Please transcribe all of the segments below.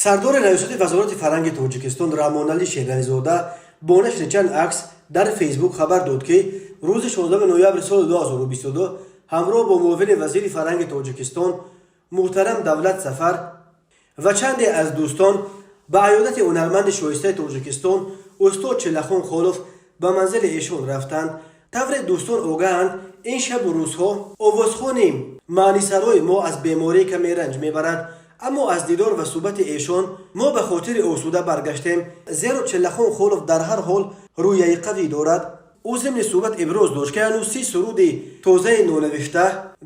Сардори Раёсати Вазорати фарҳанги Тоҷикистон Раҳмоналӣ Шерализода бо нашри чанд акс дар Фейсбук хабар дод, ки рӯзи 16 ноябри соли 2022 ҳамроҳ бо муовини вазири фарҳанги Тоҷикистон муҳтарам Давлат Сафар ва чанде аз дӯстон ба аёдати ҳунарманди шоистаи Тоҷикистон устод Чиллахон Холов ба манзили эшон рафтанд. Тавре дӯстон огаҳанд, ин шабу рӯзҳо овозхони маънисарои мо аз беморӣ каме ранҷ мебарад, аммо аз дидор ва суҳбати эшон мо ба хотири осуда баргаштем, зеро Чиллахон Холов дар ҳар ҳол рӯяи қавӣ дорад. Ӯ зимни суҳбат иброз дошт, ки ҳанӯз 30 суруди тозаи нонавишта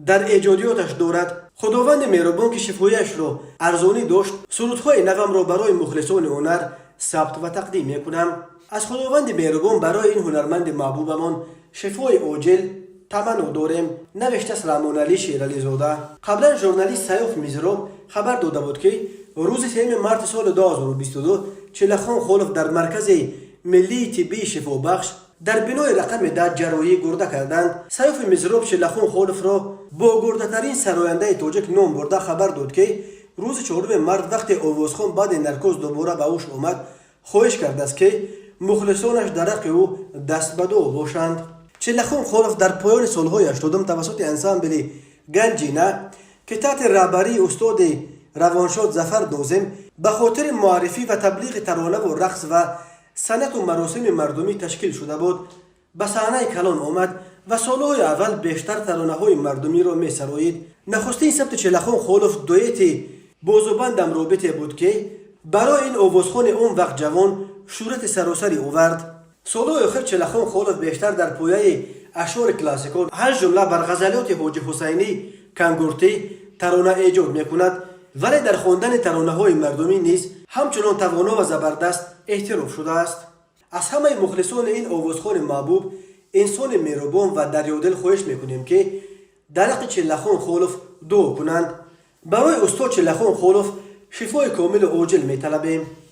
дар эҷодиёташ дорад. Худованди меҳрубон, ки шифояшро арзонӣ дошт, сурудҳои навамро барои мухлисони ҳунар сабт ва тақдим мекунам. Аз Худованди меҳрубон барои ин ҳунарманди маҳбубамон шифои оҷил таманно дорем, навиштааст Раҳмоналӣ Шерализода. Қаблан журналист Саёф Мизроб хабар дода буд, ки рӯзи 3 марти соли 2022 Чиллахон Холов дар Маркази миллии тиббии шифобахш дар бинои рақами 10 ҷарроҳии гурда карданд. Саёфи Мизроб Чиллахон Холовро богурдатарин сарояндаи тоҷик ном бурда, хабар дод, ки рӯзи 4 март, вақте овозхон баъди наркоз дубора ба ҳуш омад, хоҳиш кардааст, ки мухлисонаш дар ҳаққи ӯ даст ба дуо бошанд. Чиллахон Холов дар поёни солҳои 80-ум тавассути ансамбли «Ганҷина», ки таҳти раҳбарии устоди равоншод Зафар Нозим ба хотири муаррифӣ ва таблиғи таронаву рақс ва санъату маросими мардумӣ ташкил шуда буд, ба саҳнаи калон омад ва солҳои аввал бештар таронаҳои мардумиро месароид. Нахустин сабти Чиллахон Холов дуэти «Бозубандам робите» буд, ки барои ин овозхони он вақт ҷавон шӯҳрати саросарӣ овард. Солҳои охир Чиллахон Холов бештар дар пояи ашъори классикон, аз ҷумла бар ғазалиёти Ҳоҷи Ҳусайнӣ Кангуртӣ, тарона эҷод мекунад, вале дар хондани таронаҳои мардумӣ низ ҳамчунон тавоно ва забардаст эътироф шудааст. Аз ҳамаи мухлисони ин овозхони маҳбуб, инсони меҳрубон ва дарёдил хоҳиш мекунем, ки дар ҳаққи Чиллахон Холов дуо кунанд. Барои устод Чиллахон Холов шифои комилу оҷил металабем.